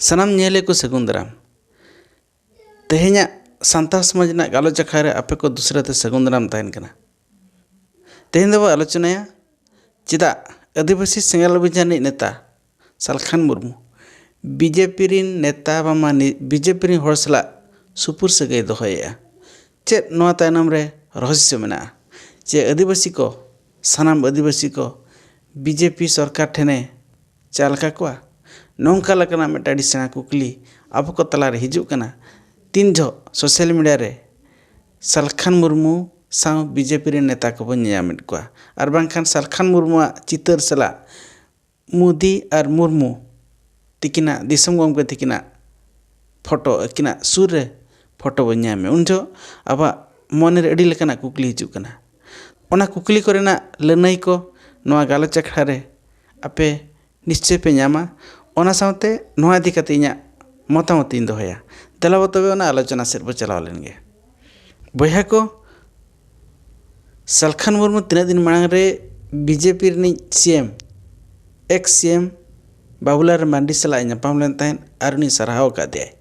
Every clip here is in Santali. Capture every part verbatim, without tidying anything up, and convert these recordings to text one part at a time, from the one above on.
ᱥᱟᱱᱟᱢ ᱧᱮᱞᱮ ᱠᱚ ᱥᱟᱹᱜᱩᱱ ᱫᱟᱨᱟᱢ᱾ ᱛᱮᱦᱮᱧᱟᱜ ᱥᱟᱱᱛᱟᱲ ᱥᱚᱢᱟᱡᱽ ᱨᱮᱱᱟᱜ ᱜᱟᱞᱚᱪ ᱟᱠᱷᱲᱟ ᱨᱮ ᱟᱯᱮ ᱠᱚ ᱫᱚᱥᱨᱟ ᱛᱮ ᱥᱟᱹᱜᱩᱱ ᱫᱟᱨᱟᱢ ᱛᱟᱦᱮᱱ ᱠᱟᱱᱟ᱾ ᱛᱮᱦᱮᱧ ᱫᱚᱵᱚ ᱟᱞᱳᱪᱚᱱᱟᱭᱟ ᱪᱮᱫᱟᱜ ᱟᱹᱫᱤᱵᱟᱹᱥᱤ ᱥᱮᱸᱜᱮᱞ ᱚᱵᱷᱤᱡᱟᱱ ᱨᱤᱱᱤᱡ ᱱᱮᱛᱟ ᱥᱟᱞᱠᱷᱟᱱ ᱢᱩᱨᱢᱩ ᱵᱤᱡᱮᱯᱤ ᱨᱤᱱ ᱱᱮᱛᱟ ᱵᱟᱝᱢᱟ ᱱᱤ-, ᱵᱤᱡᱮᱯᱤ ᱨᱤᱱ ᱦᱚᱲ ᱥᱟᱞᱟᱜ ᱥᱩᱯᱩᱨ ᱥᱟᱹᱜᱟᱹᱭ ᱫᱚᱦᱚᱭᱮᱫᱼᱟ᱾ ᱪᱮᱫ ᱱᱚᱣᱟ ᱛᱟᱭᱱᱚᱢ ᱨᱮ ᱨᱚᱦᱚᱥᱭᱚ ᱢᱮᱱᱟᱜᱼᱟ? ᱪᱮ ᱟᱹᱫᱤᱵᱟᱹᱥᱤ ᱠᱚ, ᱥᱟᱱᱟᱢ ᱟᱹᱫᱤᱵᱟᱹᱥᱤ ᱠᱚ ᱵᱤᱡᱮᱯᱤ ᱥᱚᱨᱠᱟᱨ ᱴᱷᱮᱱᱮ ᱪᱟᱞ ᱠᱟᱠᱚᱣᱟ? ᱱᱚᱝᱠᱟ ᱞᱮᱠᱟᱱᱟᱜ ᱢᱤᱫᱴᱟᱝ ᱟᱹᱰᱤ ᱥᱮᱬᱟ ᱠᱩᱠᱞᱤ ᱟᱵᱚ ᱠᱚ ᱛᱟᱞᱟᱨᱮ ᱦᱤᱡᱩᱜ ᱠᱟᱱᱟ᱾ ᱛᱤᱱ ᱡᱚᱦᱚᱜ ᱥᱳᱥᱟᱞ ᱢᱤᱰᱤᱭᱟ ᱨᱮ ᱥᱟᱞᱠᱷᱟᱱ ᱢᱩᱨᱢᱩ ᱥᱟᱶ ᱵᱤᱡᱮᱯᱤ ᱨᱮᱱ ᱱᱮᱛᱟ ᱠᱚᱵᱚᱱ ᱧᱮᱧᱟᱢᱮᱫ ᱠᱚᱣᱟ, ᱟᱨ ᱵᱟᱝᱠᱷᱟᱱ ᱥᱟᱞᱠᱷᱟᱱ ᱢᱩᱨᱢᱩᱣᱟᱜ ᱪᱤᱛᱟᱹᱨ ᱥᱟᱞᱟᱜ ᱢᱳᱫᱤ ᱟᱨ ᱢᱩᱨᱢᱩ ᱛᱤᱠᱤᱱᱟᱜ, ᱫᱤᱥᱚᱢ ᱜᱚᱢᱠᱮ ᱛᱤᱠᱤᱱᱟᱜ ᱯᱷᱳᱴᱳ, ᱟᱹᱠᱤᱱᱟᱜ ᱥᱩᱨ ᱨᱮ ᱯᱷᱳᱴᱳ ᱵᱚᱱ ᱧᱟᱢᱮᱫ, ᱩᱱ ᱡᱚᱦᱚᱜ ᱟᱵᱚᱣᱟᱜ ᱢᱚᱱᱮᱨᱮ ᱟᱹᱰᱤ ᱞᱮᱠᱟᱱᱟᱜ ᱠᱩᱠᱞᱤ ᱦᱤᱡᱩᱜ ᱠᱟᱱᱟ᱾ ᱚᱱᱟ ᱠᱩᱠᱞᱤ ᱠᱚᱨᱮᱱᱟᱜ ᱞᱟᱹᱱᱟᱹᱭ ᱠᱚ ᱱᱚᱣᱟ ᱜᱟᱞᱚᱪ ᱟᱠᱷᱲᱟ ᱨᱮ ᱟᱯᱮ ᱱᱤᱥᱪᱚᱭ ᱯᱮ ᱧᱟᱢᱟ᱾ ᱚᱱᱟ ᱥᱟᱶᱛᱮ ᱱᱚᱣᱟ ᱤᱫᱤ ᱠᱟᱛᱮ ᱤᱧᱟᱹᱜ ᱢᱚᱛᱟᱢᱚᱛ ᱤᱧ ᱫᱚᱦᱚᱭᱟ᱾ ᱫᱮᱞᱟ ᱵᱚ ᱛᱚᱵᱮ ᱚᱱᱟ ᱟᱞᱳᱪᱚᱱᱟ ᱥᱮᱫ ᱵᱚ ᱪᱟᱞᱟᱣ ᱞᱮᱱ ᱜᱮ᱾ ᱵᱚᱭᱦᱟ ᱠᱚ, ᱥᱟᱞᱠᱷᱟᱱ ᱢᱩᱨᱢᱩ ᱛᱤᱱᱟᱹᱜ ᱫᱤᱱ ᱢᱟᱲᱟᱝ ᱨᱮ ᱵᱤᱡᱮᱯᱤ ᱨᱤᱱᱤᱡ ᱥᱤ ᱮᱢ, ᱮᱠᱥ ᱥᱤ ᱮᱢ ᱵᱟᱵᱩᱞᱟᱞ ᱢᱟᱨᱰᱤ ᱥᱟᱞᱟᱜ ᱮ ᱧᱟᱯᱟᱢ ᱞᱮᱱ ᱛᱟᱦᱮᱸᱫ ᱟᱨ ᱩᱱᱤ ᱥᱟᱨᱦᱟᱣ ᱟᱠᱟᱫᱮᱭᱟᱭ᱾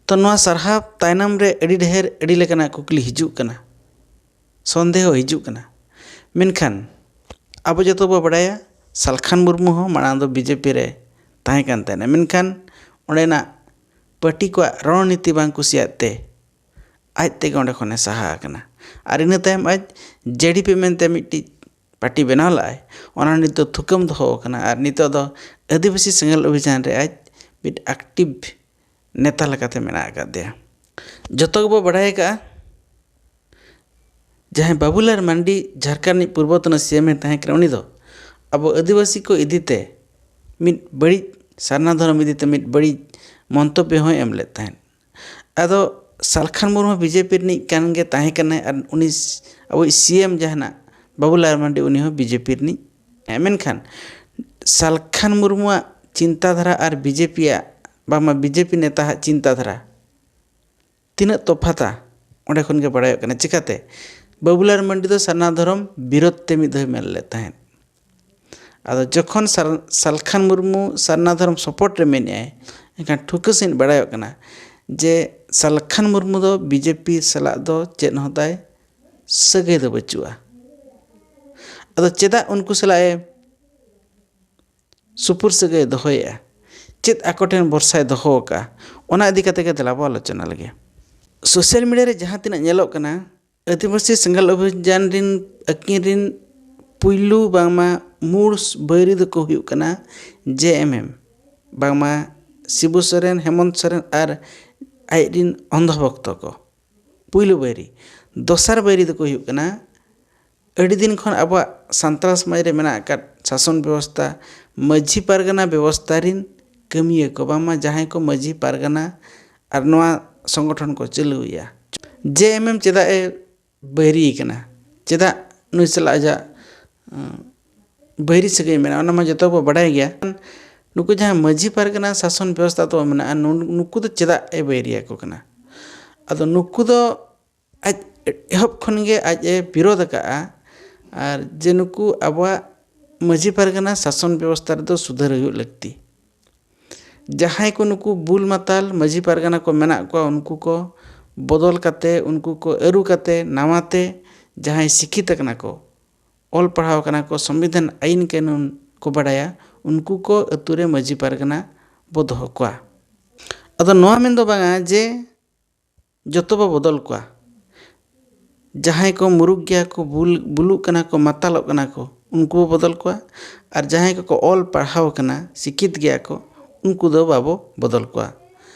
ᱛᱚ, ᱱᱚᱣᱟ ᱥᱟᱨᱦᱟᱣ ᱛᱟᱭᱱᱚᱢ ᱨᱮ ᱟᱹᱰᱤ ᱰᱷᱮᱨ, ᱟᱹᱰᱤ ᱞᱮᱠᱟᱱᱟᱜ ᱠᱩᱠᱞᱤ ᱦᱤᱡᱩᱜ ᱠᱟᱱᱟ, ᱥᱚᱱᱫᱮᱦᱚ ᱦᱤᱡᱩᱜ ᱠᱟᱱᱟ᱾ ᱢᱮᱱᱠᱷᱟᱱ ᱟᱵᱚ ᱡᱚᱛᱚ ᱵᱚ ᱵᱟᱲᱟᱭᱟ, ᱥᱟᱞᱠᱷᱟᱱ ᱢᱩᱨᱢᱩ ᱦᱚᱸ ᱢᱟᱲᱟᱝ ᱫᱚ ᱵᱤᱡᱮᱯᱤ ᱨᱮ ᱛᱟᱦᱮᱸ ᱠᱟᱱ ᱛᱟᱦᱮᱱᱟ, ᱢᱮᱱᱠᱷᱟᱱ ᱚᱸᱰᱮᱱᱟᱜ ᱯᱟᱹᱴᱤ ᱠᱚᱣᱟᱜ ᱨᱚᱲᱱᱤᱛᱤ ᱵᱟᱝ ᱠᱩᱥᱤᱭᱟᱜ ᱛᱮ ᱟᱡ ᱛᱮᱜᱮ ᱚᱸᱰᱮ ᱠᱷᱚᱱᱮ ᱥᱟᱦᱟ ᱟᱠᱟᱱᱟ᱾ ᱟᱨ ᱤᱱᱟᱹ ᱛᱟᱭᱚᱢ ᱟᱡ ᱡᱮ ᱰᱤ ᱯᱤ ᱢᱮᱱᱛᱮ ᱢᱤᱫᱴᱤᱡ ᱯᱟᱨᱴᱤ ᱵᱮᱱᱟᱣ ᱞᱮᱫᱟᱭ, ᱚᱱᱟ ᱱᱤᱛ ᱫᱚ ᱛᱷᱩᱠᱟᱹᱢ ᱫᱚᱦᱚ ᱟᱠᱟᱱᱟ᱾ ᱟᱨ ᱱᱤᱛᱚᱜ ᱫᱚ ᱟᱹᱫᱤᱵᱟᱹᱥᱤ ᱥᱮᱸᱜᱮᱞ ᱚᱵᱷᱤᱡᱟᱱ ᱨᱮ ᱟᱡ ᱢᱤᱫ ᱮᱠᱴᱤᱵᱷ ᱱᱮᱛᱟ ᱞᱮᱠᱟᱛᱮ ᱢᱮᱱᱟᱜ ᱟᱠᱟᱫᱮᱭᱟ᱾ ᱡᱚᱛᱚ ᱜᱮᱵᱚ ᱵᱟᱲᱟᱭ ᱟᱠᱟᱫᱼᱟ, ᱡᱟᱦᱟᱸᱭ ᱵᱟᱵᱩᱞᱟᱞ ᱢᱟᱨᱰᱤ ᱡᱷᱟᱲᱠᱷᱚᱸᱰ ᱨᱤᱱᱤᱡ ᱯᱩᱨᱵᱚᱛᱚᱱ ᱥᱤ ᱮᱢ ᱮ ᱛᱟᱦᱮᱸ ᱠᱟᱱᱟ, ᱩᱱᱤ ᱫᱚ ᱟᱵᱚ ᱟᱹᱫᱤᱵᱟᱹᱥᱤ ᱠᱚ ᱤᱫᱤ ᱛᱮ ᱢᱤᱫ ᱵᱟᱹᱲᱤᱡ ᱥᱟᱨᱱᱟ ᱫᱷᱚᱨᱚᱢ ᱤᱫᱤ ᱛᱮ ᱢᱤᱫ ᱵᱟᱹᱲᱤᱡ ᱢᱚᱱᱛᱚᱵᱵᱚ ᱦᱚᱸᱭ ᱮᱢ ᱞᱮᱫ ᱛᱟᱦᱮᱸᱫ᱾ ᱟᱫᱚ ᱥᱟᱞᱠᱷᱟᱱ ᱢᱩᱨᱢᱩ ᱵᱤᱡᱮᱯᱤ ᱨᱤᱱᱤᱡ ᱠᱟᱱ ᱜᱮ ᱛᱟᱦᱮᱸ ᱠᱟᱱᱟᱭ, ᱟᱨ ᱩᱱᱤ ᱥ-, ᱟᱵᱚᱭᱤᱡ ᱥᱤ ᱮᱢ ᱡᱟᱦᱟᱱᱟᱜ ᱵᱟᱵᱩᱞᱟᱞ ᱢᱟᱨᱰᱤ, ᱩᱱᱤ ᱦᱚᱸ ᱵᱤᱡᱮᱯᱤ ᱨᱤᱱᱤᱡ᱾ ᱦᱮᱸ, ᱢᱮᱱᱠᱷᱟᱱ ᱥᱟᱞᱠᱷᱟᱱ ᱢᱩᱨᱢᱩᱣᱟᱜ ᱪᱤᱱᱛᱟᱫᱷᱟᱨᱟ ᱟᱨ ᱵᱤᱡᱮᱯᱤᱭᱟᱜ, ᱵᱟᱝᱢᱟ ᱵᱤᱡᱮᱯᱤ ᱱᱮᱛᱟᱣᱟᱜ ᱪᱤᱱᱛᱟᱫᱷᱟᱨᱟ ᱛᱤᱱᱟᱹᱜ ᱛᱚᱯᱷᱟᱛᱟ, ᱚᱸᱰᱮ ᱠᱷᱚᱱ ᱜᱮ ᱵᱟᱲᱟᱭᱚᱜ ᱠᱟᱱᱟ᱾ ᱪᱤᱠᱟᱹᱛᱮ? ᱵᱟᱵᱩᱞᱟᱞ ᱢᱟᱨᱰᱤ ᱫᱚ ᱥᱟᱨᱱᱟ ᱫᱷᱚᱨᱚᱢ ᱵᱤᱨᱳᱫᱷ ᱛᱮ ᱢᱤᱫ ᱫᱷᱟᱣᱮ ᱢᱮᱱ ᱞᱮᱫ ᱛᱟᱦᱮᱸᱫ᱾ ᱟᱫᱚ ᱡᱚᱠᱷᱚᱱ ᱥᱟᱨ- ᱥᱟᱞᱠᱷᱟᱱ ᱢᱩᱨᱢᱩ ᱥᱟᱨᱱᱟ ᱫᱷᱚᱨᱚᱢ ᱥᱟᱯᱳᱨᱴ ᱨᱮ ᱢᱮᱱᱮᱜᱼᱟᱭ, ᱮᱱᱠᱷᱟᱱ ᱴᱷᱩᱠᱟᱹ ᱥᱟᱺᱦᱤᱡ ᱵᱟᱲᱟᱭᱚᱜ ᱠᱟᱱᱟ ᱡᱮ ᱥᱟᱞᱠᱷᱟᱱ ᱢᱩᱨᱢᱩ ᱫᱚ ᱵᱤᱡᱮᱯᱤ ᱥᱟᱞᱟᱜ ᱫᱚ ᱪᱮᱫ ᱦᱚᱸ ᱛᱟᱭ ᱥᱟᱹᱜᱟᱹᱭ ᱫᱚ ᱵᱟᱹᱪᱩᱜᱼᱟ᱾ ᱟᱫᱚ ᱪᱮᱫᱟᱜ ᱩᱱᱠᱩ ᱥᱟᱞᱟᱜ ᱮ ᱥᱩᱯᱩᱨ ᱥᱟᱹᱜᱟᱹᱭ ᱫᱚᱦᱚᱭᱮᱫᱼᱟ? ᱪᱮᱫ ᱟᱠᱚ ᱴᱷᱮᱱ ᱵᱷᱚᱨᱥᱟᱭ ᱫᱚᱦᱚ ᱟᱠᱟᱫᱼᱟ? ᱚᱱᱟ ᱤᱫᱤ ᱠᱟᱛᱮ ᱜᱮ ᱫᱮᱞᱟ ᱵᱚ ᱟᱞᱳᱪᱚᱱᱟ ᱞᱮᱜᱮ᱾ ᱥᱳᱥᱟᱞ ᱢᱤᱰᱤᱭᱟ ᱨᱮ ᱡᱟᱦᱟᱸ ᱛᱤᱱᱟᱹᱜ ᱧᱮᱞᱚᱜ ᱠᱟᱱᱟ, ᱟᱹᱫᱤᱵᱟᱹᱥᱤ ᱥᱮᱸᱜᱮᱞ ᱚᱵᱷᱤᱡᱟᱱ ᱨᱤᱱ ᱟᱹᱠᱤᱱ ᱨᱤᱱ ᱯᱩᱭᱞᱩ ᱵᱟᱝᱢᱟ ᱢᱩᱲ ᱵᱟᱹᱭᱨᱤ ᱫᱚᱠᱚ ᱦᱩᱭᱩᱜ ᱠᱟᱱᱟ ᱡᱮ ᱮᱢ ᱮᱢ, ᱵᱟᱝᱢᱟ ᱥᱤᱵᱩ ᱥᱚᱨᱮᱱ, ᱦᱮᱢᱚᱱᱛ ᱥᱚᱨᱮᱱ ᱟᱨ ᱟᱡ ᱨᱤᱱ ᱚᱱᱫᱷᱚ ᱵᱷᱚᱠᱛᱚ ᱠᱚ᱾ ᱯᱩᱭᱞᱩ ᱵᱟᱹᱭᱨᱤ᱾ ᱫᱚᱥᱟᱨ ᱵᱟᱹᱭᱨᱤ ᱫᱚᱠᱚ ᱦᱩᱭᱩᱜ ᱠᱟᱱᱟ ᱟᱹᱰᱤ ᱫᱤᱱ ᱠᱷᱚᱱ ᱟᱵᱚᱣᱟᱜ ᱥᱟᱱᱛᱟᱲ ᱥᱚᱢᱟᱡᱽ ᱨᱮ ᱢᱮᱱᱟᱜ ᱟᱠᱟᱫ ᱥᱟᱥᱚᱱ ᱵᱮᱵᱚᱥᱛᱷᱟ, ᱢᱟᱹᱡᱷᱤ ᱯᱟᱨᱜᱟᱱᱟ ᱵᱮᱵᱚᱥᱛᱷᱟ ᱨᱤᱱ ᱠᱟᱹᱢᱤᱭᱟᱹ ᱠᱚ, ᱵᱟᱝᱢᱟ ᱡᱟᱦᱟᱸᱭ ᱠᱚ ᱢᱟᱹᱡᱷᱤ ᱯᱟᱨᱜᱟᱱᱟ ᱟᱨ ᱱᱚᱣᱟ ᱥᱚᱝᱜᱚᱴᱷᱚᱱ ᱠᱚ ᱪᱟᱹᱞᱩᱭᱮᱫᱼᱟ᱾ ᱡᱮ ᱮᱢ ᱮᱢ ᱪᱮᱫᱟᱜ ᱮ ᱵᱟᱹᱭᱨᱤ ᱠᱟᱱᱟ? ᱪᱮᱫᱟᱜ ᱱᱩᱭ ᱥᱟᱞᱟᱜ ᱟᱡᱟᱜ, ᱩᱸ, ᱵᱟᱹᱭᱨᱤ ᱥᱟᱹᱜᱟᱹᱭ ᱢᱮᱱᱟᱜᱼᱟ? ᱚᱱᱟ ᱢᱟ ᱡᱚᱛᱚ ᱵᱚ ᱵᱟᱰᱟᱭ ᱜᱮᱭᱟ᱾ ᱱᱩᱠᱩ ᱡᱟᱦᱟᱸ ᱢᱟᱹᱡᱷᱤ ᱯᱟᱨᱜᱟᱱᱟ ᱥᱟᱥᱚᱱ ᱵᱮᱵᱚᱥᱛᱷᱟ ᱛᱟᱵᱚ ᱢᱮᱱᱟᱜᱼᱟ, ᱱᱩ- ᱱᱩᱠᱩ ᱫᱚ ᱪᱮᱫᱟᱜ ᱮ ᱵᱟᱹᱭᱨᱤᱭᱟᱠᱚ ᱠᱟᱱᱟ? ᱟᱫᱚ ᱱᱩᱠᱩ ᱫᱚ ᱟᱡ ᱮᱦᱚᱵ ᱠᱷᱚᱱ ᱜᱮ ᱟᱡ ᱮ ᱵᱤᱨᱳᱫᱷ ᱟᱠᱟᱫᱼᱟ, ᱟᱨ ᱡᱮ ᱱᱩᱠᱩ ᱟᱵᱚᱣᱟᱜ ᱢᱟᱹᱡᱷᱤ ᱯᱟᱨᱜᱟᱱᱟ ᱥᱟᱥᱚᱱ ᱵᱮᱵᱚᱥᱛᱷᱟ ᱨᱮᱫᱚ ᱥᱩᱫᱷᱟᱹᱨ ᱦᱩᱭᱩᱜ ᱞᱟᱹᱠᱛᱤ᱾ ᱡᱟᱦᱟᱸᱭ ᱠᱚ ᱱᱩᱠᱩ ᱵᱩᱞ ᱢᱟᱛᱟᱞ ᱢᱟᱹᱡᱷᱤ ᱯᱟᱨᱜᱟᱱᱟ ᱠᱚ ᱢᱮᱱᱟᱜ ᱠᱚᱣᱟ, ᱩᱱᱠᱩ ᱠᱚ ᱵᱚᱫᱚᱞ ᱠᱟᱛᱮ, ᱩᱱᱠᱩ ᱠᱚ ᱟᱹᱨᱩ ᱠᱟᱛᱮ, ᱱᱟᱣᱟ ᱛᱮ ᱡᱟᱦᱟᱸᱭ ᱥᱤᱠᱷᱤᱛ ᱟᱠᱟᱱᱟ ᱠᱚ, ᱚᱞ ᱯᱟᱲᱦᱟᱣ ᱠᱟᱱᱟ ᱠᱚ, ᱥᱚᱝᱵᱤᱫᱷᱟᱱ ᱟᱹᱭᱤᱱ ᱠᱟᱹᱱᱩᱱ ᱠᱚ ᱵᱟᱰᱟᱭᱟ, ᱩᱱᱠᱩ ᱠᱚ ᱟᱹᱛᱩ ᱨᱮ ᱢᱟᱹᱡᱷᱤ ᱯᱟᱨᱜᱟᱱᱟ ᱵᱚ ᱫᱚᱦᱚ ᱠᱚᱣᱟ᱾ ᱟᱫᱚ ᱱᱚᱣᱟ ᱢᱮᱱ ᱫᱚ ᱵᱟᱝᱟ ᱡᱮ ᱡᱚᱛᱚ ᱵᱚ ᱵᱚᱫᱚᱞ ᱠᱚᱣᱟ᱾ ᱡᱟᱦᱟᱸᱭ ᱠᱚ ᱢᱩᱨᱩᱠ ᱜᱮᱭᱟ ᱠᱚ, ᱵᱩᱞ- ᱵᱩᱞᱩᱜ ᱠᱟᱱᱟ ᱠᱚ, ᱢᱟᱛᱟᱞᱚᱜ ᱠᱟᱱᱟ ᱠᱚ, ᱩᱱᱠᱩ ᱵᱚ ᱵᱚᱫᱚᱞ ᱠᱚᱣᱟ᱾ ᱟᱨ ᱡᱟᱦᱟᱸᱭ ᱠᱚᱠᱚ ᱚᱞ ᱯᱟᱲᱦᱟᱣ ᱠᱟᱱᱟ, ᱥᱤᱠᱷᱤᱛ ᱜᱮᱭᱟ ᱠᱚ, ᱩᱱᱠᱩ ᱫᱚ ᱵᱟᱵᱚ ᱵᱚᱫᱚᱞ ᱠᱚᱣᱟ᱾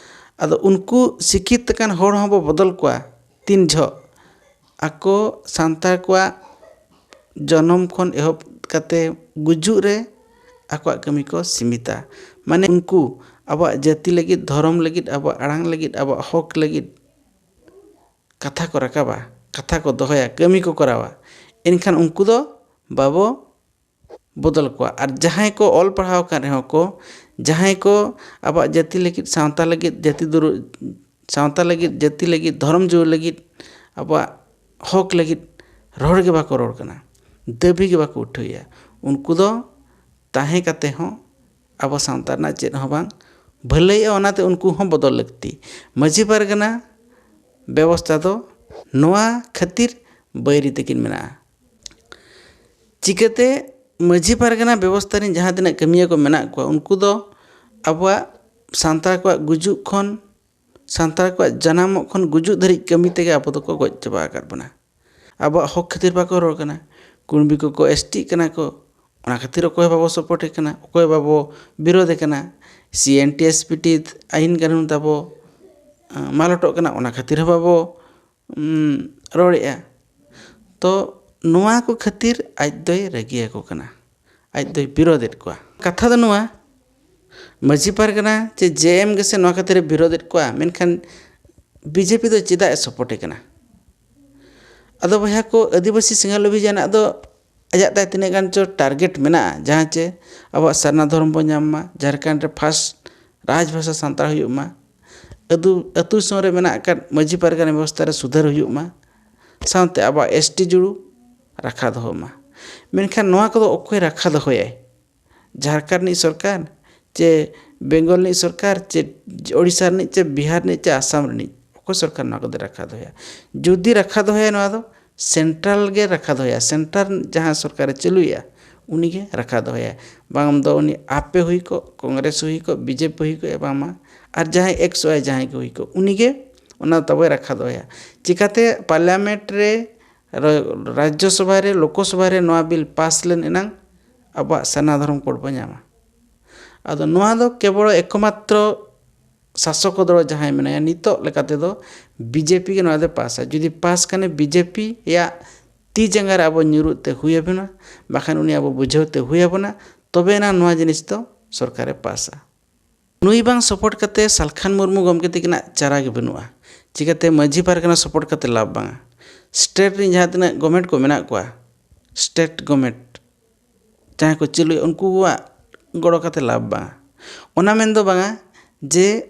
ᱟᱫᱚ ᱩᱱᱠᱩ ᱥᱤᱠᱷᱤᱛ ᱟᱠᱟᱱ ᱦᱚᱲ ᱦᱚᱸᱵᱚ ᱵᱚᱫᱚᱞ ᱠᱚᱣᱟ ᱛᱤᱱ ᱡᱚᱦᱚᱜ ᱟᱠᱚ ᱥᱟᱱᱛᱟᱲ ᱠᱚᱣᱟᱜ ᱡᱚᱱᱚᱢ ᱠᱷᱚᱱ ᱮᱦᱚᱵ ᱠᱟᱛᱮ ᱜᱩᱡᱩᱜ ᱨᱮ ᱟᱠᱚᱣᱟᱜ ᱠᱟᱹᱢᱤ ᱠᱚ ᱥᱤᱢᱤᱛᱟ᱾ ᱢᱟᱱᱮ ᱩᱱᱠᱩ ᱟᱵᱚᱣᱟᱜ ᱡᱟᱹᱛᱤ ᱞᱟᱹᱜᱤᱫ, ᱫᱷᱚᱨᱚᱢ ᱞᱟᱹᱜᱤᱫ, ᱟᱵᱚᱣᱟᱜ ᱟᱲᱟᱝ ᱞᱟᱹᱜᱤᱫ, ᱟᱵᱚᱣᱟᱜ ᱦᱚᱠ ᱞᱟᱹᱜᱤᱫ ᱠᱟᱛᱷᱟ ᱠᱚ ᱨᱟᱠᱟᱵᱟ, ᱠᱟᱛᱷᱟ ᱠᱚ ᱫᱚᱦᱚᱭᱟ, ᱠᱟᱹᱢᱤ ᱠᱚ ᱠᱚᱨᱟᱣᱟ, ᱮᱱᱠᱷᱟᱱ ᱩᱱᱠᱩ ᱫᱚ ᱵᱟᱵᱚ ᱵᱚᱫᱚᱞ ᱠᱚᱣᱟ᱾ ᱟᱨ ᱡᱟᱦᱟᱸᱭ ᱠᱚ ᱚᱞ ᱯᱟᱲᱦᱟᱣ ᱟᱠᱟᱱ ᱨᱮᱦᱚᱸ ᱠᱚ, ᱡᱟᱦᱟᱸᱭ ᱠᱚ ᱟᱵᱚᱣᱟᱜ ᱡᱟᱹᱛᱤ ᱞᱟᱹᱜᱤᱫ, ᱥᱟᱶᱛᱟ ᱞᱟᱹᱜᱤᱫ, ᱡᱟᱹᱛᱤ ᱫᱩᱨᱩ- ᱥᱟᱶᱛᱟ ᱞᱟᱹᱜᱤᱫ, ᱡᱟᱹᱛᱤ ᱞᱟᱹᱜᱤᱫ, ᱫᱷᱚᱨᱚᱢ ᱡᱤᱭᱟᱹᱣ ᱞᱟᱹᱜᱤᱫ, ᱟᱵᱚᱣᱟᱜ ᱦᱚᱠ ᱞᱟᱹᱜᱤᱫ ᱨᱚᱲ ᱜᱮ ᱵᱟᱠᱚ ᱨᱚᱲ ᱠᱟᱱᱟ, ᱫᱟᱹᱵᱤ ᱜᱮ ᱵᱟᱠᱚ ᱩᱴᱷᱟᱹᱣᱮᱫᱼᱟ, ᱩᱱᱠᱩ ᱫᱚ ᱛᱟᱦᱮᱸ ᱠᱟᱛᱮ ᱦᱚᱸ ᱟᱵᱚ ᱥᱟᱶᱛᱟ ᱨᱮᱱᱟᱜ ᱪᱮᱫ ᱦᱚᱸ ᱵᱟᱝ ᱵᱷᱟᱹᱞᱟᱹᱭᱚᱜᱼᱟ᱾ ᱚᱱᱟᱛᱮ ᱩᱱᱠᱩ ᱦᱚᱸ ᱵᱚᱫᱚᱞ ᱞᱟᱹᱠᱛᱤ᱾ ᱢᱟᱹᱡᱷᱤ ᱯᱟᱨᱜᱟᱱᱟ ᱵᱮᱵᱚᱥᱛᱷᱟ ᱫᱚ ᱱᱚᱣᱟ ᱠᱷᱟᱹᱛᱤᱨ ᱵᱟᱹᱭᱨᱤ ᱛᱟᱹᱠᱤᱱ ᱢᱮᱱᱟᱜᱼᱟ᱾ ᱪᱤᱠᱟᱹᱛᱮ ᱢᱟᱹᱡᱷᱤ ᱯᱟᱨᱜᱟᱱᱟ ᱵᱮᱵᱚᱥᱛᱷᱟ ᱨᱮᱱ ᱡᱟᱦᱟᱸ ᱛᱤᱱᱟᱹᱜ ᱠᱟᱹᱢᱤᱭᱟᱹ ᱠᱚ ᱢᱮᱱᱟᱜ ᱠᱚᱣᱟ, ᱩᱱᱠᱩ ᱫᱚ ᱟᱵᱚᱣᱟᱜ ᱥᱟᱱᱛᱟᱲ ᱠᱚᱣᱟᱜ ᱜᱩᱡᱩᱜ ᱠᱷᱚᱱ, ᱥᱟᱱᱛᱟᱲ ᱠᱚᱣᱟᱜ ᱡᱟᱱᱟᱢᱚᱜ ᱠᱷᱚᱱ ᱜᱩᱡᱩᱜ ᱫᱷᱟᱹᱨᱤᱡ ᱠᱟᱹᱢᱤ ᱛᱮᱜᱮ ᱟᱵᱚ ᱫᱚᱠᱚ ᱜᱚᱡ ᱪᱟᱵᱟ ᱟᱠᱟᱫ ᱵᱚᱱᱟ᱾ ᱟᱵᱚᱣᱟᱜ ᱦᱚᱠ ᱠᱷᱟᱹᱛᱤᱨ ᱵᱟᱠᱚ ᱨᱚᱲ ᱠᱟᱱᱟ᱾ ᱠᱩᱬᱵᱤ ᱠᱚᱠᱚ ᱮᱥ ᱴᱤᱜ ᱠᱟᱱᱟ ᱠᱚ, ᱚᱱᱟ ᱠᱷᱟᱹᱛᱤᱨ ᱚᱠᱚᱭ ᱦᱚᱸ ᱵᱟᱵᱚ ᱥᱟᱯᱳᱨᱴ ᱮ ᱠᱟᱱᱟ, ᱚᱠᱚᱭ ᱵᱟᱵᱚ ᱵᱤᱨᱳᱫᱷ ᱮ ᱠᱟᱱᱟ᱾ ᱥᱤ N T S P T ᱟᱹᱭᱤᱱ ᱠᱟᱹᱱᱩᱱ ᱛᱟᱵᱚ, ᱟᱸ, ᱢᱟᱞᱚᱴᱚᱜ ᱠᱟᱱᱟ, ᱚᱱᱟ ᱠᱷᱟᱹᱛᱤᱨ ᱦᱚᱸ ᱵᱟᱵᱚ, ᱩᱸ, ᱨᱚᱲᱮᱫᱼᱟ᱾ ᱛᱚ ᱱᱚᱣᱟ ᱠᱚ ᱠᱷᱟᱹᱛᱤᱨ ᱟᱡ ᱫᱚᱭ ᱨᱟᱹᱜᱤᱭᱟᱠᱚ ᱠᱟᱱᱟ, ᱟᱡ ᱫᱚᱭ ᱵᱤᱨᱳᱫᱷᱮᱫ ᱠᱚᱣᱟ᱾ ᱠᱟᱛᱷᱟ ᱫᱚ ᱱᱚᱣᱟ, ᱢᱟᱹᱡᱷᱤ ᱯᱟᱨᱜᱟᱱᱟ ᱪᱮ ᱡᱮ ᱮᱢ ᱜᱮᱥᱮ ᱱᱚᱣᱟ ᱠᱷᱟᱹᱛᱤᱨ ᱮ ᱵᱤᱨᱳᱫᱷᱮᱫ ᱠᱚᱣᱟ, ᱢᱮᱱᱠᱷᱟᱱ ᱵᱤ ᱡᱮ ᱯᱤ ᱫᱚ ᱪᱮᱫᱟᱜ ᱮ ᱥᱟᱯᱳᱨᱴ ᱮ ᱠᱟᱱᱟ? ᱟᱫᱚ ᱵᱚᱭᱦᱟ ᱠᱚ, ᱟᱹᱫᱤᱵᱟᱹᱥᱤ ᱥᱮᱸᱜᱮᱞ ᱚᱵᱷᱤᱡᱟᱱᱟᱜ ᱫᱚ ᱟᱡᱟᱜ ᱛᱟᱭ ᱛᱤᱱᱟᱹᱜ ᱜᱟᱱ ᱪᱚ ᱴᱟᱨᱜᱮᱴ ᱢᱮᱱᱟᱜᱼᱟ, ᱡᱟᱦᱟᱸ ᱪᱮ ᱟᱵᱚᱣᱟᱜ ᱥᱟᱨᱱᱟ ᱫᱷᱚᱨᱚᱢ ᱵᱚᱱ ᱧᱟᱢ ᱢᱟ, ᱡᱷᱟᱲᱠᱷᱚᱸᱰ ᱨᱮ ᱯᱷᱟᱥᱴ ᱨᱟᱡᱽ ᱵᱷᱟᱥᱟ ᱥᱟᱱᱛᱟᱲ ᱦᱩᱭᱩᱜ ᱢᱟ, ᱟᱹᱛᱩ, ᱟᱹᱛᱩ ᱫᱤᱥᱚᱢ ᱨᱮ ᱢᱮᱱᱟᱜ ᱟᱠᱟᱫ ᱢᱟᱹᱡᱷᱤ ᱯᱟᱨᱜᱟᱱᱟ ᱵᱮᱵᱚᱥᱛᱷᱟ ᱨᱮ ᱥᱩᱫᱷᱟᱹᱨ ᱦᱩᱭᱩᱜ ᱢᱟ, ᱥᱟᱶᱛᱮ ᱟᱵᱚᱣᱟᱜ ᱮᱥ ᱴᱤ ᱡᱩᱲᱩ ᱨᱟᱠᱷᱟ ᱫᱚᱦᱚ ᱢᱟ᱾ ᱢᱮᱱᱠᱷᱟᱱ ᱱᱚᱣᱟ ᱠᱚᱫᱚ ᱚᱠᱚᱭ ᱨᱟᱠᱷᱟ ᱫᱚᱦᱚᱭᱟᱭ? ᱡᱷᱟᱲᱠᱷᱚᱸᱰ ᱨᱤᱱᱤᱡ ᱥᱚᱨᱠᱟᱨ, ᱪᱮ ᱵᱮᱝᱜᱚᱞ ᱨᱤᱱᱤᱡ ᱥᱚᱨᱠᱟᱨ, ᱪᱮ ᱳᱰᱤᱥᱟ ᱨᱤᱱᱤᱡ, ᱪᱮ ᱵᱤᱦᱟᱨ ᱨᱤᱱᱤᱡ, ᱪᱮ ᱟᱥᱟᱢ ᱨᱤᱱᱤᱡ? ᱚᱠᱚᱭ ᱥᱚᱨᱠᱟᱨ ᱱᱚᱣᱟ ᱠᱚᱫᱚᱭ ᱨᱟᱠᱷᱟ ᱫᱚᱦᱚᱭᱟ? ᱡᱩᱫᱤ ᱨᱟᱠᱷᱟ ᱫᱚᱦᱚᱭᱟ, ᱱᱚᱣᱟ ᱫᱚ ᱥᱮᱱᱴᱨᱟᱞ ᱜᱮ ᱨᱟᱠᱷᱟ ᱫᱚᱦᱚᱭᱟ᱾ ᱥᱮᱱᱴᱟᱨ ᱡᱟᱦᱟᱸ ᱥᱚᱨᱠᱟᱨᱮ ᱪᱟᱹᱞᱩᱭᱮᱫᱼᱟ, ᱩᱱᱤᱜᱮ ᱨᱟᱠᱷᱟ ᱫᱚᱦᱚᱭᱟ᱾ ᱵᱟᱝ ᱫᱚ ᱩᱱᱤ ᱟᱯᱮ ᱦᱩᱭ ᱠᱚᱜ, ᱠᱚᱝᱜᱨᱮᱥ ᱦᱩᱭ ᱠᱚᱜ, ᱵᱤ ᱡᱮ ᱯᱤ ᱦᱩᱭ ᱠᱚᱜ, ᱵᱟᱝᱢᱟ ᱟᱨ ᱡᱟᱦᱟᱸᱭ ᱮᱠᱥ ᱳᱣᱟᱭ ᱡᱟᱦᱟᱸᱭ ᱜᱮ ᱦᱩᱭ ᱠᱚᱜ, ᱩᱱᱤᱜᱮ ᱚᱱᱟ ᱛᱟᱵᱚᱭ ᱨᱟᱠᱷᱟ ᱫᱚᱦᱚᱭᱟ᱾ ᱪᱤᱠᱟᱹᱛᱮ ᱯᱟᱨᱞᱟᱢᱮᱱᱴ ᱨᱮ, ᱨᱟ-, ᱨᱟᱡᱽᱡᱚ ᱥᱚᱵᱷᱟ ᱨᱮ, ᱞᱳᱠᱚ ᱥᱚᱵᱷᱟ ᱨᱮ ᱱᱚᱣᱟ ᱵᱤᱞ ᱯᱟᱥ ᱞᱮᱱ ᱮᱱᱟᱝ ᱟᱵᱚᱣᱟᱜ ᱥᱟᱨᱱᱟ ᱫᱷᱚᱨᱚᱢ ᱠᱳᱰ ᱵᱚᱱ ᱧᱟᱢᱟ? ᱟᱫᱚ ᱱᱚᱣᱟ ᱫᱚ ᱠᱮᱵᱚᱞ ᱮᱠᱢᱟᱛᱨᱚ ᱥᱟᱥᱚᱠ ᱫᱚᱞ ᱡᱟᱦᱟᱸᱭ ᱢᱮᱱᱟᱭᱟ ᱱᱤᱛᱚᱜ ᱞᱮᱠᱟ ᱛᱮᱫᱚ ᱵᱤ ᱡᱮ ᱯᱤ ᱜᱮ ᱱᱚᱣᱟ ᱫᱚᱭ ᱯᱟᱥᱟ᱾ ᱡᱩᱫᱤ ᱯᱟᱥ ᱠᱷᱟᱱᱮ ᱵᱤ ᱡᱮ ᱯᱤ ᱭᱟᱜ ᱛᱤ ᱡᱟᱸᱜᱟ ᱨᱮ ᱟᱵᱚ ᱧᱩᱨᱩᱜ ᱛᱮ ᱦᱩᱭ ᱟᱵᱚᱱᱟ, ᱵᱟᱠᱷᱟᱱ ᱩᱱᱤ ᱟᱵᱚ ᱵᱩᱡᱷᱟᱹᱣ ᱛᱮ ᱦᱩᱭ ᱟᱵᱚᱱᱟ, ᱛᱚᱵᱮ ᱮᱱᱟᱝ ᱱᱚᱣᱟ ᱡᱤᱱᱤᱥ ᱫᱚ ᱥᱚᱨᱠᱟᱨᱮ ᱯᱟᱥᱟ᱾ ᱱᱩᱭ ᱵᱟᱝ ᱥᱟᱯᱳᱨᱴ ᱠᱟᱛᱮ ᱥᱟᱞᱠᱷᱟᱱ ᱢᱩᱨᱢᱩ ᱜᱚᱢᱠᱮ ᱛᱤᱠᱤᱱᱟᱜ ᱪᱟᱨᱟ ᱜᱮ ᱵᱟᱹᱱᱩᱜᱼᱟ᱾ ᱪᱤᱠᱟᱹᱛᱮ ᱢᱟᱹᱡᱷᱤ ᱯᱟᱨᱜᱟᱱᱟ ᱥᱟᱯᱳᱨᱴ ᱠᱟᱛᱮ ᱞᱟᱵᱷ ᱵᱟᱝᱟ᱾ ᱥᱴᱮᱴ ᱨᱮᱱ ᱡᱟᱦᱟᱸ ᱛᱤᱱᱟᱹᱜ ᱜᱚᱵᱷᱢᱮᱱᱴ ᱠᱚ ᱢᱮᱱᱟᱜ ᱠᱚᱣᱟ, ᱥᱴᱮᱴ ᱜᱚᱵᱷᱢᱮᱱᱴ ᱡᱟᱦᱟᱸᱭ ᱠᱚ ᱪᱟᱹᱞᱩᱭᱟ, ᱩᱱᱠᱩᱣᱟᱜ ᱜᱚᱲᱚ ᱠᱟᱛᱮ ᱞᱟᱵᱷ ᱵᱟᱝᱟ᱾ ᱚᱱᱟ ᱢᱮᱱ ᱫᱚ ᱵᱟᱝᱟ ᱡᱮ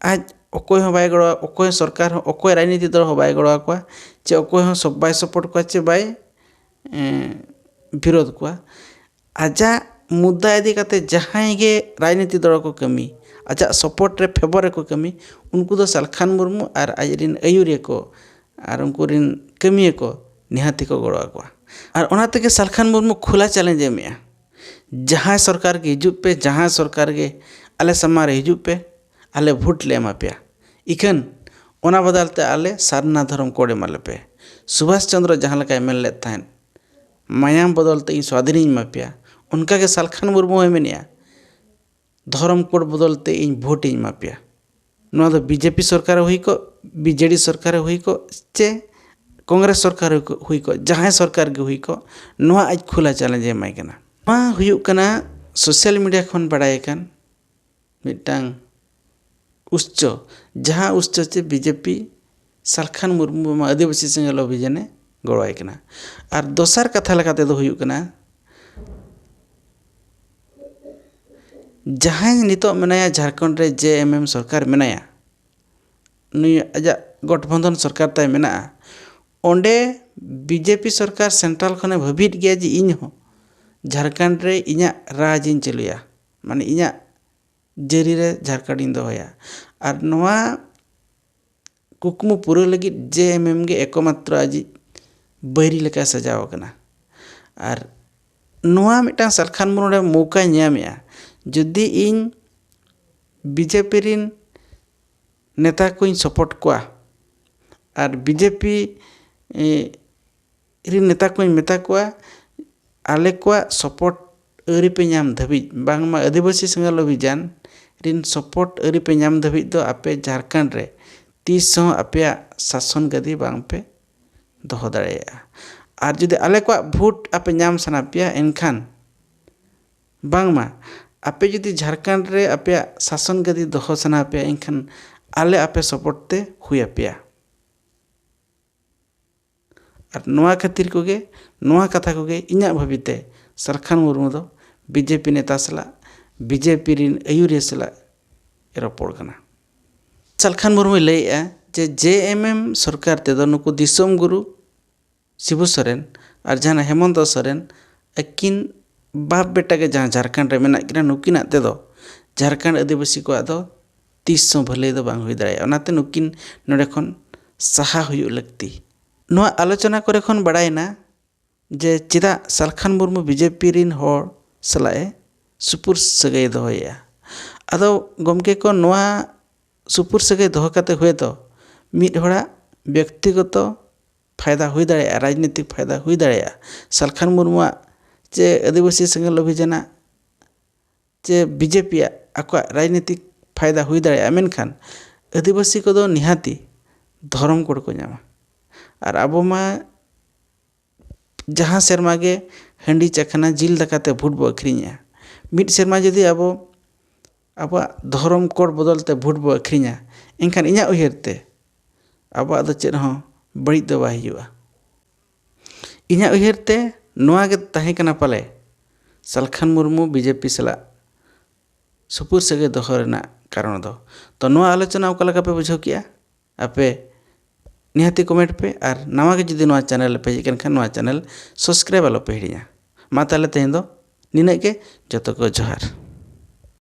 ᱟᱡ ᱚᱠᱚᱭ ᱦᱚᱸ ᱵᱟᱭ ᱜᱚᱲᱚ, ᱚᱠᱚᱭ ᱥᱚᱨᱠᱟᱨ ᱦᱚᱸ, ᱚᱠᱚᱭ ᱨᱟᱡᱽᱱᱤᱛᱤ ᱫᱚᱞ ᱦᱚᱸ ᱵᱟᱭ ᱜᱚᱲᱚ ᱟᱠᱚᱣᱟ, ᱪᱮ ᱚᱠᱚᱭ ᱦᱚᱸ ᱥᱚ-, ᱵᱟᱭ ᱥᱟᱯᱳᱨᱴ ᱠᱚᱣᱟ, ᱪᱮ ᱵᱟᱭ, ᱮᱸ, ᱵᱤᱨᱳᱫᱷ ᱠᱚᱣᱟ᱾ ᱟᱡᱟᱜ ᱢᱩᱫᱽᱫᱟ ᱤᱫᱤ ᱠᱟᱛᱮ ᱡᱟᱦᱟᱸᱭ ᱜᱮ ᱨᱟᱡᱽᱱᱤᱛᱤ ᱫᱚᱞ ᱠᱚ ᱠᱟᱹᱢᱤ, ᱟᱡᱟᱜ ᱥᱟᱯᱳᱨᱴ ᱨᱮ, ᱯᱷᱮᱵᱚᱨ ᱨᱮᱠᱚ ᱠᱟᱹᱢᱤ, ᱩᱱᱠᱩ ᱫᱚ ᱥᱟᱞᱠᱷᱟᱱ ᱢᱩᱨᱢᱩ ᱟᱨ ᱟᱡ ᱨᱮᱱ ᱟᱹᱭᱩᱨᱤᱭᱟᱹ ᱠᱚ ᱟᱨ ᱩᱱᱠᱩ ᱨᱮᱱ ᱠᱟᱹᱢᱤᱭᱟᱹ ᱠᱚ ᱱᱤᱦᱟᱹᱛᱤ ᱠᱚ ᱜᱚᱲᱚ ᱟᱠᱚᱣᱟ᱾ ᱟᱨ ᱚᱱᱟ ᱛᱮᱜᱮ ᱥᱟᱞᱠᱷᱟᱱ ᱢᱩᱨᱢᱩ ᱠᱷᱩᱞᱟ ᱪᱮᱞᱮᱧᱡᱽ ᱮ ᱮᱢᱮᱜᱼᱟ, ᱡᱟᱦᱟᱸᱭ ᱥᱚᱨᱠᱟᱨ ᱜᱮ ᱦᱤᱡᱩᱜ ᱯᱮ, ᱡᱟᱦᱟᱸᱭ ᱥᱚᱨᱠᱟᱨ ᱜᱮ ᱟᱞᱮ ᱥᱟᱢᱟᱝ ᱨᱮ ᱦᱤᱡᱩᱜ ᱯᱮ, ᱟᱞᱮ ᱵᱷᱳᱴ ᱞᱮ ᱮᱢᱟ ᱯᱮᱭᱟ᱾ ᱤᱠᱷᱟᱹᱱ ᱚᱱᱟ ᱵᱚᱫᱚᱞ ᱛᱮ ᱟᱞᱮ ᱥᱟᱨᱱᱟ ᱫᱷᱚᱨᱚᱢ ᱠᱳᱰ ᱮᱢᱟ ᱞᱮᱯᱮ᱾ ᱥᱩᱵᱷᱟᱥ ᱪᱚᱸᱫᱽᱨᱚ ᱡᱟᱦᱟᱸ ᱞᱮᱠᱟᱭ ᱢᱮᱱ ᱞᱮᱫ ᱛᱟᱦᱮᱸᱫ, "ᱢᱟᱭᱟᱢ ᱵᱚᱫᱚᱞ ᱛᱮ ᱤᱧ ᱥᱣᱟᱫᱷᱤᱱᱤᱧ ᱮᱢᱟ ᱯᱮᱭᱟ", ᱚᱱᱠᱟᱜᱮ ᱥᱟᱞᱠᱷᱟᱱ ᱢᱩᱨᱢᱩ ᱦᱚᱸᱭ ᱢᱮᱱᱮᱜᱼᱟ, "ᱫᱷᱚᱨᱚᱢ ᱠᱳᱰ ᱵᱚᱫᱚᱞ ᱛᱮ ᱤᱧ ᱵᱷᱳᱴ ᱤᱧ ᱮᱢᱟ ᱯᱮᱭᱟ᱾" ᱱᱚᱣᱟ ᱫᱚ ᱵᱤᱡᱮᱯᱤ ᱥᱚᱨᱠᱟᱨᱮ ᱦᱩᱭ ᱠᱚᱜ, ᱵᱤᱡᱮᱰᱤ ᱥᱚᱨᱠᱟᱨᱮ ᱦᱩᱭ ᱠᱚᱜ, ᱪᱮ ᱠᱚᱝᱜᱨᱮᱥ ᱥᱚᱨᱠᱟᱨ ᱦᱩᱭ ᱠᱚᱜ, ᱦᱩᱭ ᱠᱚᱜ, ᱡᱟᱦᱟᱸᱭ ᱥᱚᱨᱠᱟᱨ ᱜᱮ ᱦᱩᱭ ᱠᱚᱜ, ᱱᱚᱣᱟ ᱟᱡ ᱠᱷᱩᱞᱟ ᱪᱮᱞᱮᱧᱡᱽ ᱮ ᱮᱢᱟᱭ ᱠᱟᱱᱟ᱾ ᱱᱚᱣᱟ ᱦᱩᱭᱩᱜ ᱠᱟᱱᱟ ᱥᱳᱥᱟᱞ ᱢᱤᱰᱤᱭᱟ ᱠᱷᱚᱱ ᱵᱟᱲᱟᱭ ᱟᱠᱟᱱ ᱢᱤᱫᱴᱟᱝ ᱩᱥᱪᱚ, ᱡᱟᱦᱟᱸ ᱩᱥᱪᱚ ᱪᱮ ᱵᱤᱡᱮᱯᱤ ᱥᱟᱞᱠᱷᱟᱱ ᱢᱩᱨᱢᱩ ᱢᱟ ᱟᱹᱫᱤᱵᱟᱹᱥᱤ ᱥᱮᱸᱜᱮᱞ ᱚᱵᱷᱤᱡᱟᱱᱮ ᱜᱚᱲᱚᱣᱟᱭ ᱠᱟᱱᱟ᱾ ᱟᱨ ᱫᱚᱥᱟᱨ ᱠᱟᱛᱷᱟ ᱞᱮᱠᱟ ᱛᱮᱫᱚ ᱦᱩᱭᱩᱜ ᱠᱟᱱᱟ, ᱡᱟᱦᱟᱸᱭ ᱱᱤᱛᱚᱜ ᱢᱮᱱᱟᱭᱟ ᱡᱷᱟᱲᱠᱷᱚᱸᱰ ᱨᱮ, ᱡᱮ ᱮᱢ ᱮᱢ ᱥᱚᱨᱠᱟᱨ ᱢᱮᱱᱟᱭᱟ, ᱱᱩᱭ ᱟᱡᱟᱜ ᱜᱚᱴᱵᱚᱱᱫᱷᱚᱱ ᱥᱚᱨᱠᱟᱨ ᱛᱟᱭ ᱢᱮᱱᱟᱜᱼᱟ, ᱚᱸᱰᱮ ᱵᱤᱡᱮᱯᱤ ᱥᱚᱨᱠᱟᱨ ᱥᱮᱱᱴᱨᱟᱞ ᱠᱷᱚᱱᱮ ᱵᱷᱟᱹᱵᱤᱛ ᱜᱮᱭᱟ ᱡᱮ ᱤᱧ ᱦᱚᱸ ᱡᱷᱟᱲᱠᱷᱚᱸᱰ ᱨᱮ ᱤᱧᱟᱹᱜ ᱨᱟᱡᱽ ᱤᱧ ᱪᱟᱹᱞᱩᱭᱟ, ᱢᱟᱱᱮ ᱤᱧᱟᱹᱜ ᱡᱟᱹᱨᱤ ᱨᱮ ᱡᱷᱟᱲᱠᱷᱚᱸᱰ ᱤᱧ ᱫᱚᱦᱚᱭᱟ᱾ ᱟᱨ ᱱᱚᱣᱟ ᱠᱩᱠᱢᱩ ᱯᱩᱨᱟᱹᱣ ᱞᱟᱹᱜᱤᱫ ᱡᱮ ᱮᱢ ᱮᱢ ᱜᱮ ᱮᱠᱢᱟᱛᱨᱚ ᱟᱡᱤᱡ ᱵᱟᱹᱭᱨᱤ ᱞᱮᱠᱟᱭ ᱥᱟᱡᱟᱣ ᱟᱠᱟᱱᱟ᱾ ᱟᱨ ᱱᱚᱣᱟ ᱢᱤᱫᱴᱟᱝ ᱥᱟᱞᱠᱷᱟᱱ ᱢᱩᱨᱢᱩ ᱱᱚᱰᱮ ᱢᱚᱣᱠᱟᱭ ᱧᱟᱢᱮᱜᱼᱟ, ᱡᱩᱫᱤ ᱤᱧ ᱵᱤᱡᱮᱯᱤ ᱨᱤᱱ ᱱᱮᱛᱟ ᱠᱚᱧ ᱥᱟᱯᱳᱨᱴ ᱠᱚᱣᱟ ᱟᱨ ᱵᱤᱡᱮᱯᱤ ᱨᱤᱱ ᱱᱮᱛᱟ ᱠᱚᱧ ᱢᱮᱛᱟ ᱠᱚᱣᱟ, ᱟᱞᱮ ᱠᱚᱣᱟᱜ ᱥᱟᱯᱳᱨᱴ ᱟᱹᱣᱨᱤ ᱯᱮ ᱧᱟᱢ ᱫᱷᱟᱹᱵᱤᱡ, ᱵᱟᱝᱢᱟ ᱟᱹᱫᱤᱵᱟᱹᱥᱤ ᱥᱮᱸᱜᱮᱞ ᱚᱵᱷᱤᱡᱟᱱ ᱨᱤᱱ ᱥᱟᱯᱳᱨᱴ ᱟᱹᱣᱨᱤ ᱯᱮ ᱧᱟᱢ ᱫᱷᱟᱹᱵᱤᱡ ᱫᱚ ᱟᱯᱮ ᱡᱷᱟᱲᱠᱷᱚᱸᱰ ᱨᱮ ᱛᱤᱥ ᱦᱚᱸ ᱟᱯᱮᱭᱟᱜ ᱥᱟᱥᱚᱱ ᱜᱟᱹᱫᱤ ᱵᱟᱝ ᱯᱮ ᱫᱚᱦᱚ ᱫᱟᱲᱮᱭᱟᱜᱼᱟ᱾ ᱟᱨ ᱡᱩᱫᱤ ᱟᱞᱮ ᱠᱚᱣᱟᱜ ᱵᱷᱳᱴ ᱟᱯᱮ ᱧᱟᱢ ᱥᱟᱱᱟ ᱯᱮᱭᱟ, ᱮᱱᱠᱷᱟᱱ, ᱵᱟᱝᱢᱟ ᱟᱯᱮ ᱡᱩᱫᱤ ᱡᱷᱟᱲᱠᱷᱚᱸᱰ ᱨᱮ ᱟᱯᱮᱭᱟᱜ ᱥᱟᱥᱚᱱ ᱜᱟᱹᱫᱤ ᱫᱚᱦᱚ ᱥᱟᱱᱟ ᱯᱮᱭᱟ, ᱮᱱᱠᱷᱟᱱ ᱟᱞᱮ ᱟᱯᱮ ᱥᱟᱯᱳᱨᱴ ᱛᱮ ᱦᱩᱭ ᱟᱯᱮᱭᱟ᱾ ᱟᱨ ᱱᱚᱣᱟ ᱠᱷᱟᱹᱛᱤᱨ ᱠᱚᱜᱮ, ᱱᱚᱣᱟ ᱠᱟᱛᱷᱟ ᱠᱚᱜᱮ ᱤᱧᱟᱹᱜ ᱵᱷᱟᱹᱵᱤᱛᱮ ᱥᱟᱞᱠᱷᱟᱱ ᱢᱩᱨᱢᱩ ᱫᱚ ᱵᱤᱡᱮᱯᱤ ᱱᱮᱛᱟ ᱥᱟᱞᱟᱜ, ᱵᱤᱡᱮᱯᱤ ᱨᱤᱱ ᱟᱹᱭᱩᱨᱤᱭᱟᱹ ᱥᱟᱞᱟᱜ ᱮ ᱨᱚᱯᱚᱲ ᱠᱟᱱᱟ᱾ ᱥᱟᱞᱠᱷᱟᱱ ᱢᱩᱨᱢᱩᱭ ᱞᱟᱹᱭᱮᱜᱼᱟ ᱡᱮ ᱡᱮ ᱮᱢ ᱮᱢ ᱥᱚᱨᱠᱟᱨ ᱛᱮᱫᱚ ᱱᱩᱠᱩ ᱫᱤᱥᱚᱢ ᱜᱩᱨᱩ ᱥᱤᱵᱩ ᱥᱚᱨᱮᱱ ᱟᱨ ᱡᱟᱦᱟᱸ ᱦᱮᱢᱚᱱᱛᱚ ᱥᱚᱨᱮᱱ, ᱟᱹᱠᱤᱱ ᱵᱟᱯ ᱵᱮᱴᱟ ᱜᱮ ᱡᱟᱦᱟᱸ ᱡᱷᱟᱲᱠᱷᱚᱸᱰ ᱨᱮ ᱢᱮᱱᱟᱜ ᱠᱤᱱᱟ, ᱱᱩᱠᱤᱱᱟᱜ ᱛᱮᱫᱚ ᱡᱷᱟᱲᱠᱷᱚᱸᱰ ᱟᱹᱫᱤᱵᱟᱹᱥᱤ ᱠᱚᱣᱟᱜ ᱫᱚ ᱛᱤᱥ ᱦᱚᱸ ᱵᱷᱟᱹᱞᱟᱹᱭ ᱫᱚ ᱵᱟᱝ ᱦᱩᱭ ᱫᱟᱲᱮᱭᱟᱜᱼᱟ᱾ ᱚᱱᱟᱛᱮ ᱱᱩᱠᱤᱱ ᱱᱚᱰᱮ ᱠᱷᱚᱱ ᱥᱟᱦᱟ ᱦᱩᱭᱩᱜ ᱞᱟᱹᱠᱛᱤ᱾ ᱱᱚᱣᱟ ᱟᱞᱳᱪᱚᱱᱟ ᱠᱚᱨᱮ ᱠᱷᱚᱱ ᱵᱟᱲᱟᱭᱮᱱᱟ ᱡᱮ ᱪᱮᱫᱟᱜ ᱥᱟᱞᱠᱷᱟᱱ ᱢᱩᱨᱢᱩ ᱵᱤᱡᱮᱯᱤ ᱨᱤᱱ ᱦᱚᱲ ᱥᱟᱞᱟᱜ ᱮ ᱥᱩᱯᱩᱨ ᱥᱟᱹᱜᱟᱹᱭ ᱫᱚᱦᱚᱭᱮᱫᱼᱟ᱾ ᱟᱫᱚ ᱜᱚᱢᱠᱮ ᱠᱚ, ᱱᱚᱣᱟ ᱥᱩᱯᱩᱨ ᱥᱟᱹᱜᱟᱹᱭ ᱫᱚᱦᱚ ᱠᱟᱛᱮ ᱦᱚᱭᱛᱳ ᱢᱤᱫ ᱦᱚᱲᱟᱜ ᱵᱮᱠᱛᱤᱜᱚᱛᱚ ᱯᱷᱟᱭᱫᱟ ᱦᱩᱭ ᱫᱟᱲᱮᱭᱟᱜᱼᱟ, ᱨᱟᱡᱽᱱᱤᱛᱤᱠ ᱯᱷᱟᱭᱫᱟ ᱦᱩᱭ ᱫᱟᱲᱮᱭᱟᱜᱼᱟ᱾ ᱥᱟᱞᱠᱷᱟᱱ ᱢᱩᱨᱢᱩᱣᱟᱜ ᱪᱮ ᱟᱹᱫᱤᱵᱟᱹᱥᱤ ᱥᱮᱸᱜᱮᱞ ᱚᱵᱷᱤᱡᱟᱱᱟᱜ ᱪᱮ ᱵᱤᱡᱮᱯᱤᱭᱟᱜ ᱟᱠᱚᱣᱟᱜ ᱨᱟᱡᱽᱱᱤᱛᱤᱠ ᱯᱷᱟᱭᱫᱟ ᱦᱩᱭ ᱫᱟᱲᱮᱭᱟᱜᱼᱟ, ᱢᱮᱱᱠᱷᱟᱱ ᱟᱹᱫᱤᱵᱟᱹᱥᱤ ᱠᱚᱫᱚ ᱱᱤᱦᱟᱹᱛᱤ ᱫᱷᱚᱨᱚᱢ ᱠᱳᱰ ᱠᱚ ᱧᱟᱢᱟ᱾ ᱟᱨ ᱟᱵᱚ ᱢᱟ ᱡᱟᱦᱟᱸ ᱥᱮᱨᱢᱟ ᱜᱮ ᱦᱟᱺᱰᱤ ᱪᱟᱠᱷᱱᱟ ᱡᱤᱞ ᱫᱟᱠᱟ ᱛᱮ ᱵᱷᱳᱴ ᱵᱚ ᱟᱹᱠᱷᱨᱤᱧᱮᱜᱼᱟ, ᱢᱤᱫ ᱥᱮᱨᱢᱟ ᱡᱩᱫᱤ ᱟᱵᱚ ᱟᱵᱚᱣᱟᱜ ᱫᱷᱚᱨᱚᱢ ᱠᱳᱰ ᱵᱚᱫᱚᱞ ᱛᱮ ᱵᱷᱳᱴ ᱵᱚ ᱟᱹᱠᱷᱨᱤᱧᱟ, ᱮᱱᱠᱷᱟᱱ ᱤᱧᱟᱹᱜ ᱩᱭᱦᱟᱹᱨ ᱛᱮ ᱟᱵᱚᱣᱟᱜ ᱫᱚ ᱪᱮᱫ ᱦᱚᱸ ᱵᱟᱹᱲᱤᱡ ᱫᱚ ᱵᱟᱭ ᱦᱩᱭᱩᱜᱼᱟ᱾ ᱤᱧᱟᱹᱜ ᱩᱭᱦᱟᱹᱨ ᱛᱮ ᱱᱚᱣᱟ ᱜᱮ ᱛᱟᱦᱮᱸ ᱠᱟᱱᱟ ᱯᱟᱞᱮ ᱥᱟᱞᱠᱷᱟᱱ ᱢᱩᱨᱢᱩ ᱵᱤᱡᱮᱯᱤ ᱥᱟᱞᱟᱜ ᱥᱩᱯᱩᱨ ᱥᱟᱹᱜᱟᱹᱭ ᱫᱚᱦᱚ ᱨᱮᱱᱟᱜ ᱠᱟᱨᱚᱱ ᱫᱚ᱾ ᱛᱚ, ᱱᱚᱣᱟ ᱟᱞᱳᱪᱚᱱᱟ ᱚᱠᱟ ᱞᱮᱠᱟ ᱯᱮ ᱵᱩᱡᱷᱟᱹᱣ ᱠᱮᱜᱼᱟ? ᱟᱯᱮ ᱱᱤᱦᱟᱹᱛᱤ ᱠᱚᱢᱮᱱᱴ ᱯᱮ, ᱟᱨ ᱱᱟᱣᱟ ᱜᱮ ᱡᱩᱫᱤ ᱱᱚᱣᱟ ᱪᱮᱱᱮᱞ ᱨᱮᱯᱮ ᱦᱮᱡ ᱟᱠᱟᱱ ᱠᱷᱟᱱ ᱱᱚᱣᱟ ᱪᱮᱱᱮᱞ ᱥᱟᱵᱥᱠᱨᱟᱭᱤᱵ ᱟᱞᱚ ᱯᱮ ᱦᱤᱲᱤᱧᱟ᱾ ᱢᱟ ᱛᱟᱦᱚᱞᱮ ᱛᱮᱦᱮᱧ ᱫᱚ ᱱᱤᱱᱟᱹᱜ ᱜᱮ, ᱡᱚᱛᱚ ᱠᱚ ᱡᱚᱦᱟᱨ᱾